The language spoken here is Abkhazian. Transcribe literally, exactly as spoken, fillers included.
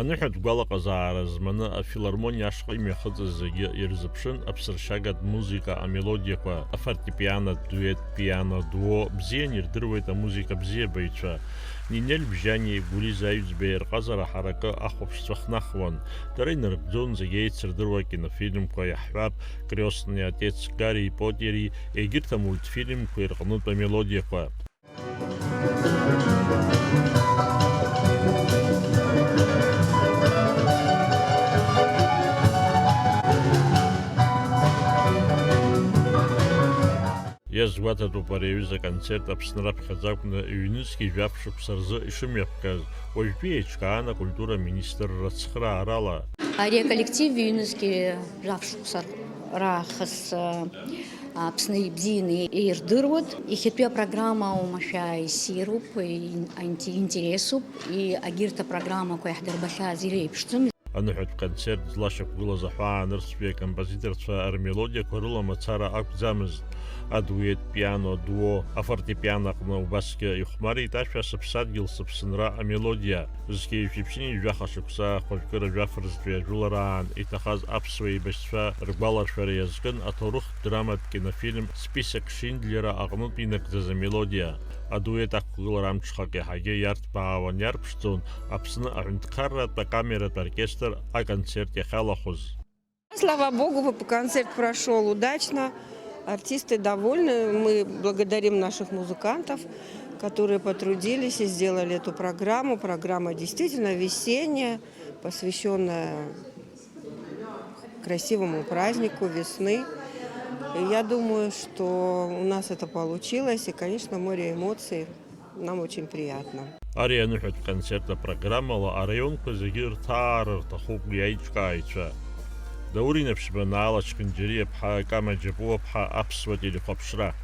Аныҳәатә гәалаҟазаара зманы афилармониа ашҟа имҩахыҵыз зегьы ирзыԥшын аԥсыршьагатә музыка амелодиақәа, афортепианотә дует, пиано дуо, бзианы ирдыруеит амузыка бзиабаҩцәа. Нинель Бжьани Гәлиза Аҩӡбеи рҟазара ҳаракы ахәаԥшцәа хнахуан. Дара инарыгӡон зегь еицырдыруа акинофильмқәа, иаҳҳәап, Крестный отец Гарри Поттери, егьырҭ амультфильмқәа ирҟнытә амелодиақәа. Иазгәаҭатәуп ари аҩыза аконцерт Аԥсны раԥхьаӡа акәны ҩнызқьи жәаф шықәса рзы ишымҩаԥгаз, уажәтәи еиҿкаан акультура аминистрра цхыраарала. Ари аколлектив ҩнызқьи жәаф шықәса раахыс, а, Аԥсны ибзианы еирдыруеит. Иахьатәи апрограмма уамашәа иссируп, и-, анти-, интересуп, и-, агьырҭ апрограммақәа иаҳдырбахьаз иреиԥшӡам. Аныҳәатә концерт злашьақәгылаз аҳәаанырцәтәи акомпозиторцәа рмелодиақәа рыла мацара акәӡамызт. Адует, пиано дуо, афортепиано аҟны убасгьы ихәмарит ашәа Сыԥсадгьыл сыԥсынра амелодиа. Зқьи жәшәи ԥшьынҩажәи жәаха шықәса ахәажәкыра жәаф рзтәи ажәылараан иҭахаз аԥсуа еибашьцәа ргәаларшәара иазкын аҭоурыхтә драматә кинофильм Список Шиндлера аҟнытә инагӡаз амелодиа. Адует ақәгылара амҽхак иаҳагьы иарҭбаауан, иарԥшӡон Аԥсны аҳәынҭқарратә акамератә оркестр аконцерт иахьалахәыз. Слава Богу, п-, концерт прошёл удачно, артисты довольны. Мы благодарим наших музыкантов, которые потрудились и сделали эту программу. Программа действительно весенняя, посвящённая красивому празднику весны. И я думаю, что у нас это получилось, и, конечно, море эмоций. Нам очень приятно. Ари аныҳәатә концерт апрограммала араионқәа зегьы рҭаара рҭахуп уи аиҿкааҩцәа. Даур Инаԥшьба, Наала Чхынџьариаԥҳа, Кама Џьапуаԥҳа, Аԥсуа телехәаԥшра.